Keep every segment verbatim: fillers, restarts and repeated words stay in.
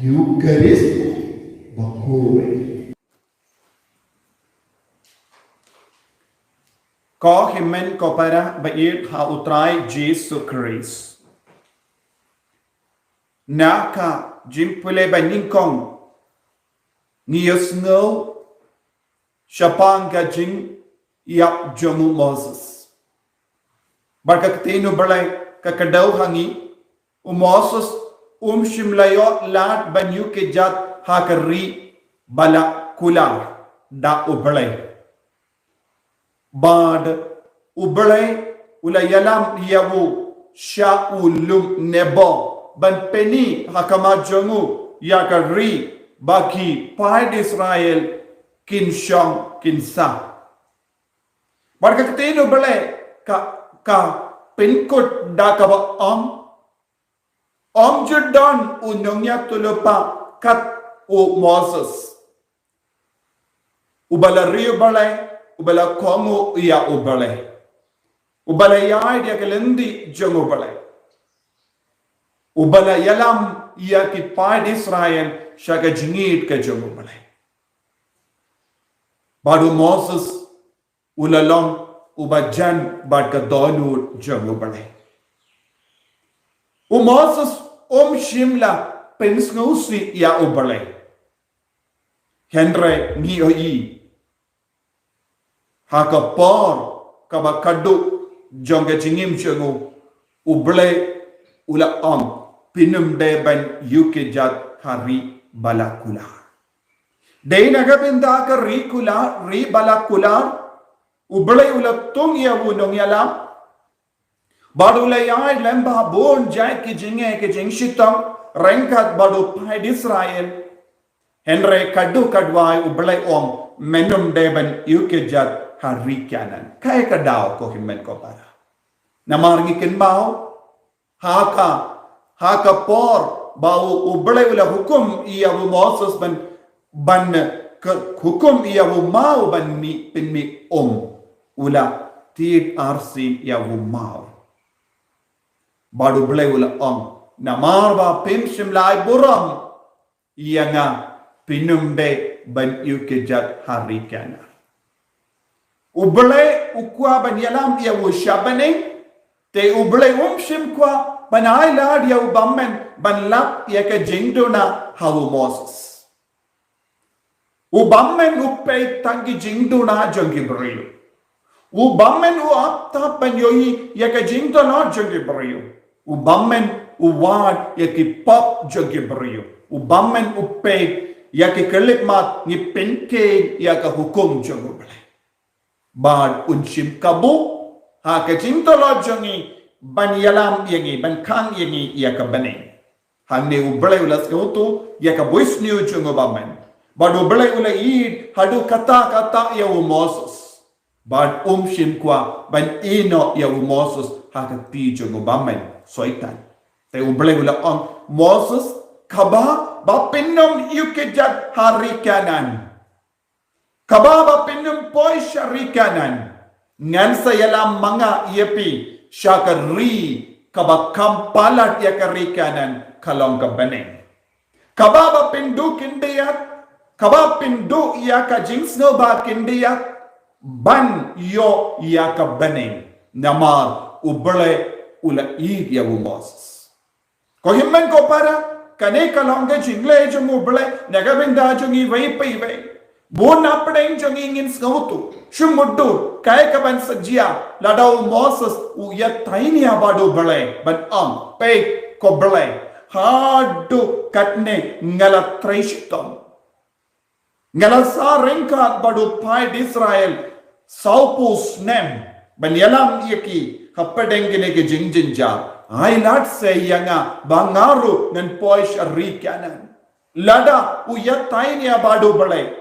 Eucharist bakhuid. Ko hynmen ko para ba ïeit ha U Trai Jisu Khrist. Na ka jingpule ba nyngkong ngi ïohsngew shaphang ka jingïap jong u Moses. Bad ka ktien U Blei ka kdew ha ngi, u Moses um shym la ïoh lad ban ïuh kjat ha ka ri ba la kular da U Blei. Bad U Blei u la ïalam ïa u sha u lum Nebo ban pyni ha khmat jong u ïa ka ri ba ki paid Israel kin shong kin sah. Bad ka ktien U Blei ka, ka pynkut da kaba ong, ym ju don u nongïathuhlypa kat u Moses, uba la ri U Blei, uba la kohnguh ïa U Blei, uba la ïaid ïa ka lynti jong U Blei, uba la ïalam ïa ki paid Israel sha ka jingïeit ka jong U Blei. Bad u Moses u la long uba jan bad ka dohnud jong U Blei. U Moses um shym la pynsngewsih ïa U Blei. Hynrei ngi ïohi ha ka por kaba khadduh jong ka jingim jong u, U Blei u la ong, phin ym dei ban ïuh kjat ha ri ba la kular. Dei na ka bynta ka ri kular, ri ba la kular, U Blei u la thung ïa u nongïalam, bad u la ïaid lem bad bun jait ki jingeh ki jingshitom ryngkat bad u paid Israel. Hynrei ka dei ka duwai U Blei u ong, men ym dei ban ïuh kjat ha ri Kanaan. Kaei ka daw ko hynmen ko para? Namar ngi kynmaw ha ka, ha ka por ba u, U Blei u la hukum ïa u Moses ban, ban ka hukum ïa u maw ban mih, pynmih um, u la tied arsien ïa u maw. Bad U Blei u la ong, namar ba phim shym la ai burom ïa nga, phin ym dei ban ïuh kjat ha ri Kanaan. U Blei u kwah ban ïalam ïa u sha bneng, te U Blei um shym kwah ban ai lad ïa u bymmen ban lap ïa ka jingduna ha u Moses. U bymmen u peit tang ki jingduna jong ki briew. U bymmen u ap tap ban ïohi ïa ka jingtlot jong ki briew. U bymmen u wad ïa ki pop jong ki briew. U bymmen u peit ïa ki khyllipmat, ngi pynkheiñ ïa ka hukum jong U Blei. Bad un shim kabu ha ka jingtlot jong ngi ban ïalam ïa ngi, ban khang ïa ngi ïa ka bneng. Hangne U Blei u la sngewthuh ïa ka bunsniew jong u bymmen. Bad U Blei u la ïeit haduh katta katta ïa u Moses. Bad um shym kwah ban ïehnoh ïa u Moses ha ka kti jong u bymmen Soitan. Te U Blei u la ong, Moses, kaba ba phin ym ïuh kjat ha ri Kanaan, kaba ba phin ym poi sha ri Kanaan, ngan sa ïalam ma nga ïa phi sha ka ri kaba kham palat ïa ka ri Kanaan, ka long ka bneng. Kaba ba phin duh khyndiat, kaba phin duh ïa ka jingsngewbha khyndiat, ban ïoh ïa ka bneng. Namar U Blei u la ïeit ïa u Moses. Ko hynmen ko para, kane ka long ka jingleh jong U Blei na ka bynta jong iwei pa iwei. Bun na pdeng jong ngi ngin sngewthuh, shu mutdur kaei kaban sa jia lada u Moses u ïathaiñ ïa bad U Blei ban ong, peit ko Blei, haduh katne nga la trei shitom. Nga la sah ryngkat bad u paid Israel sawphew snem ban ïalam ïa ki hapdeng kine ki jingjynjar. Ai lad sa ïa nga ba nga ruh ngan poi sha ri Kanaan. Lada u ïathaiñ ïa bad U Blei,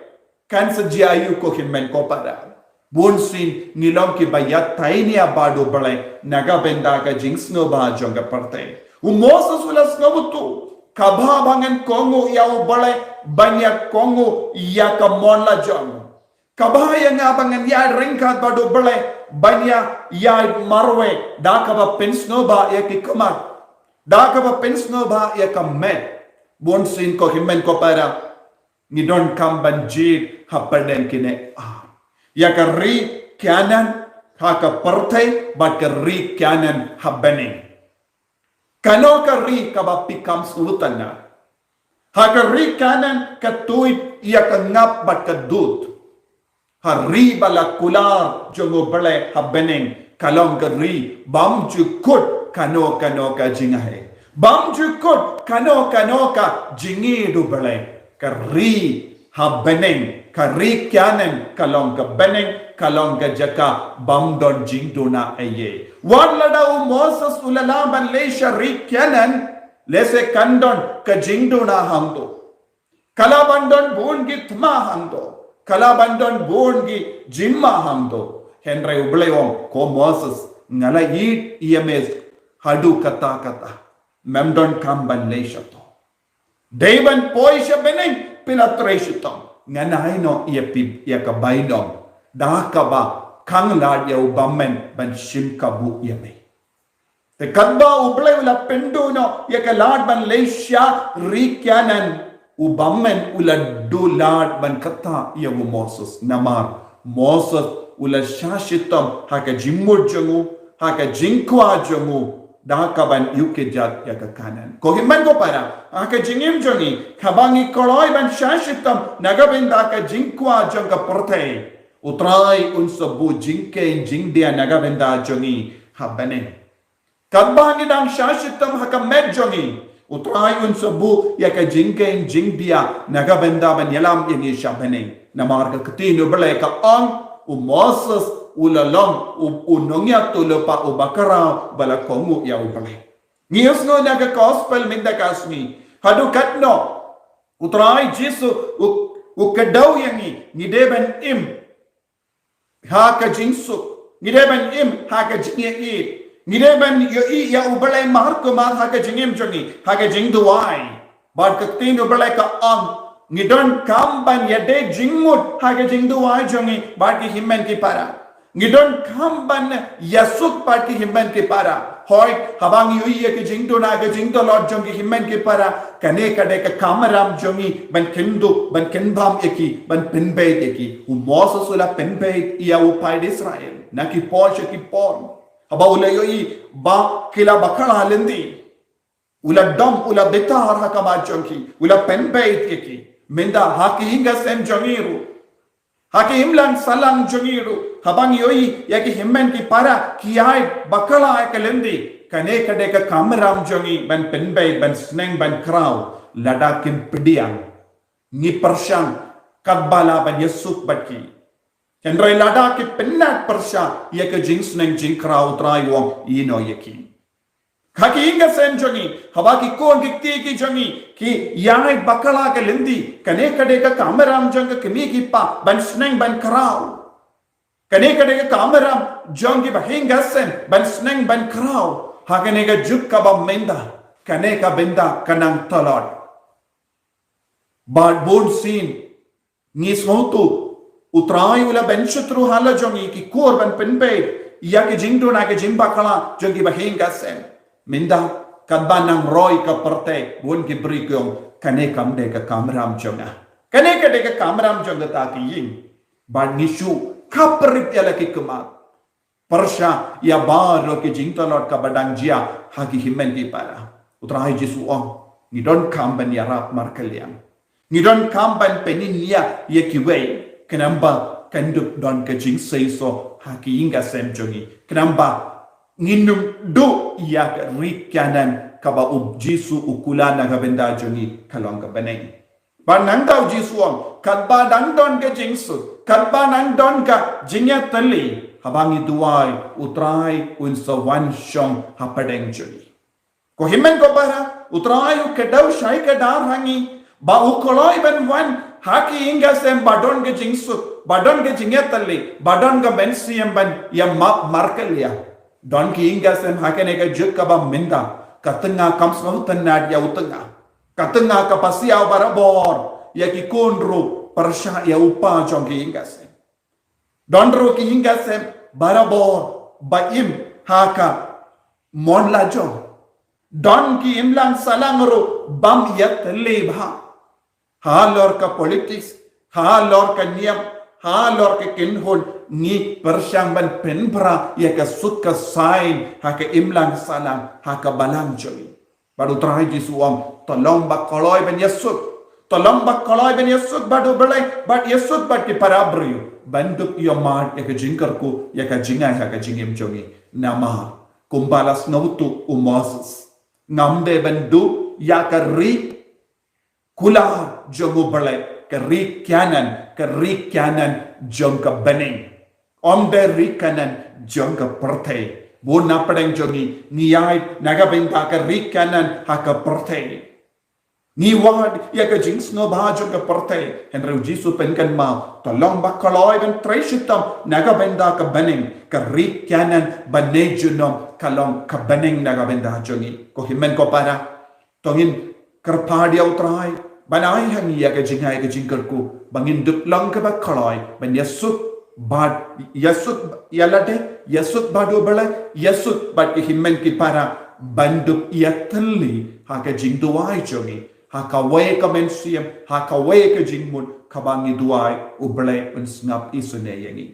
kan sa jia aïu ko hynmen ko para? Bunsien ngi long kiba ïathaiñ ïa bad U Blei na ka bynta ka jingsngewbha jong ka pyrthei. U Moses u la sngewthuh, kaba ba ngan kohnguh ïa U Blei ban ïa kohnguh ïa ka mon la jong. Kaba ïa nga ba ngan ïaid ryngkat bad U Blei ban ïa, ïaid marwei da kaba pynsngewbha ïa ki khmat, da kaba pynsngewbha ïa ka met, Bun sien ko hynmen ko para, ngi donkam ban jied hapdeng kine ar. Ïa ka ri Kanaan ha ka pyrthei bad ka ri Kanaan ha bneng. Kano ka ri kaba phi kam sngewthuh na? Ha ka ri Kanaan ka tuid ïa ka ngap bad ka dud. Ha ri ba la kular jong U Blei ha bneng ka long ka ri bym ju kut kano kano ka jingaiei, bym ju kut kano kano ka jingïeit U Blei. Ka ri ha bneng, ka ri Kanaan ka long ka bneng, ka long ka jaka bym don jingduna eiei. Wat lada u Moses u la lah ban leit sha ri Kanaan, lehse kan don ka jingduna hangto. Ka lah ban don bun ki thma hangto, ka lah ban don bun ki jingma hangto. Hynrei U Blei u ong, ko Moses, nga la ïeit ïa me haduh katta katta. Mem donkam ban leit shato. Dei ban poi sha bneng, phi la trei shitom. Ngan ai noh ïa phi ïa ka bainong da kaba khang lad ïa u bymmen ban shim kabu ïa me. Te katba U Blei u la pynduh noh ïa ka lad ban leit sha ri Kanaan, u bymmen u la duh lad ban kata ïa u Moses. Namar Moses u la shah shitom ha ka jingmut jong u, ha ka jingkwah jong u, da kaban ïuh kjat ïa ka Kanaan. Ko hynmen ko para, ha ka jingim jong ngi, haba ngi kloi ban shah shitom na ka bynta ka jingkwah jong ka pyrthei, U Trai un sa buh jingkheiñ jingdia na ka bynta jong ngi ha bneng. Katba ngi dang shah shitom ha ka met jong ngi, U Trai un sa buh ïa ka jingkheiñ jingdia na ka bynta ban ïalam ïa ngi sha bneng. Namar ka ktien U Blei ka ong, u Moses u la long u, u nongïathuhlypa uba khraw ba la kohnguh ïa U Blei. Ngi ïohsngew na ka gospel mynta ka sngi, haduh katno U Trai Jisu u, u kdew ïa ngi, ngi dei ban im ha ka jingsuk, ngi dei ban im ha ka jingïeit, ngi dei ban ïohi ïa U Blei markhmat ha ka jingim jong ngi, ha ka jingduwai. Bad ka ktien U Blei ka ong, ngi donkam ban ïadei jingmut ha ka jingduwai jong ngi bad ki hynmen ki para. Ngi donkam ban ïasuk bad ki hynmen ki para. Hooid, haba ngi ïohi ïa ka jingduna ka jingtlot jong ki hynmen ki para, kane ka dei ka kamram jong ngi ban kynduh, ban kynbam ïa ki, ban pynbeit ïa ki. U Moses u la pynbeit ïa u paid Israel na ki por sha ki por. Haba u la ïohi ba ki la bakla lynti, u la dom, u la bitar ha khmat jong ki, u la pynbeit ïa ki. Mynta ha ki ïing ki sem jong ngi ruh, ha ki imlang sahlang jong ngi ruh, haba ngi ïohi ïa ki hynmen ki para ki ïaid bakla ïa ka lynti, kane ka dei ka kamram jong ngi ban pynbeit, ban sneng, ban khraw. Lada kim pdiang, ngi pyrshang katba lah ban ïasuk bad ki. Hynrei lada ki pynnat pyrshah ïa ka jingsneng jingkhraw, U Trai u ong, ïehnoh ïa ki. Ha ki ïing ki sem jong ngi, haba ki khun ki kti ki jong ngi ki ïaid bakla ka lynti, kane ka dei ka kamram jong ka kmie ki kpa ban sneng ban khraw. Kane ka dei ka kamram jong ki bahaïing ki sem ban sneng ban khraw. Ha kane ka juk kaba mynta, kane ka bynta ka nang tlot. Bad bun sien ngi sngewthuh, U Trai u la ban sutru halor jong ngi, ki kur ban pynbeit ïa ki jingduna ki jingbakla jong ki bahaïing ki sem. Mynta katba nang roi ka pyrthei, bun ki briew ki ong, kane kam dei ka kamram jong nga, kane ka dei ka kamram jong kata ka ïing. Bad ngi shu khaprit ïa la ki khmat, pyrshah ïa baroh ki jingtlot kaba dang jia ha ki hynmen ki para. U Trai Jisu u ong, ngi donkam ban ïarap markylliang, ngi donkam ban pynïaid ïa kiwei, khnang ba kan dup don ka jingseisoh ha ki ïing ki sem jong ngi, khnang ba ngin ym duh ïa ka ri Kanaan kaba U Jisu u kular na ka bynta jong ngi, ka long ka bneng. Bad nangta U Jisu u ong, katba dang don ka jingsuk, katba dang don ka jingïatylli, haba ngi duwai, U Trai un sa wan shong hapdeng jong ngi. Ko hynmen ko para, U Trai u kdew shai kdar ha ngi ba u kloi ban wan ha ki ïing ki sem ba don ka jingsuk, ba don ka jingïatylli, ba don ka mynsiem ban ïamap markylliang. Don ki ïing ki sem ha kane ka juk kaba mynta, ka tnga kam sngewtynnad ïa u tnga, ka tnga ka pasiaw barabor ïa ki khun ruh pyrshah ïa u kpa jong ki ïing ki sem. Don ruh ki ïing ki sem barabor ba im ha ka mon lajong. Don ki imlang sahlang ruh bym ïatylli bha. Halor ka politics, halor ka niam, halor ka kynhun, ngi pyrshang ban pynbra ïa ka suk ka saiñ ha ka imlang sahlang, ha ka balang jong ngi. Bad U Trai Jisu u ong, to long ba kloi ban ïasuk. To long ba kloi ban ïasuk bad U Blei, bad ïasuk bad ki para briew, ban dup ïohmad ïa ka jingkyrkhu, ïa ka jingai ha ka jingim jong ngi. Namar kumba la sngewthuh u Moses, ngam dei ban duh ïa ka ri kular jong U Blei, ka ri Kanaan, ka ri Kanaan jong ka bneng. Ym dei ri Kanaan jong ka pyrthei. Bun na pdeng jong ngi, ngi ïaid na ka bynta ka ri Kanaan ha ka pyrthei. Ngi wad ïa ka jingsngewbha jong ka pyrthei. Hynrei U Jisu u pynkynmaw, to long ba kloi ban trei shitom na ka bynta ka bneng, ka ri Kanaan ba ne junom, ka long ka bneng na ka bynta jong ngi. Ko hynmen ko para, to ngin kyrpad ïa U Trai ban ai ha ngi ïa ka jingai ka jingkyrkhu, ba ngin dup long kiba kloi ban ïasuk bad, ïasuk ïa lade, ïasuk bad U Blei, ïasuk bad ki hynmen ki para, ban dup ïatylli ha ka jingduwai jong ngi, ha kawei ka mynsiem, ha kawei ka jingmut, kaba ngi duwai U Blei un sngap isynei ïa ngi.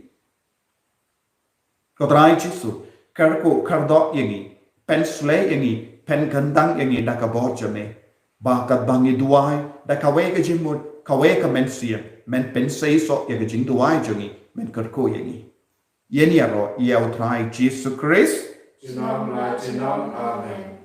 Ko Trai Jisu, kyrkhu kyrdoh ïa ngi, pynshlei ïa ngi, pynkyndang ïa ngi da ka bor jong me, ba katba ngi duwai da kawei ka jingmut, kawei ka mynsiem, men pynseisoh ïa ka jingduwai jong ngi, men kyrkhu ïa ngi. Ïa ngi ïaroh ïa U Trai Jisu Khrist. Junom la junom. Amen.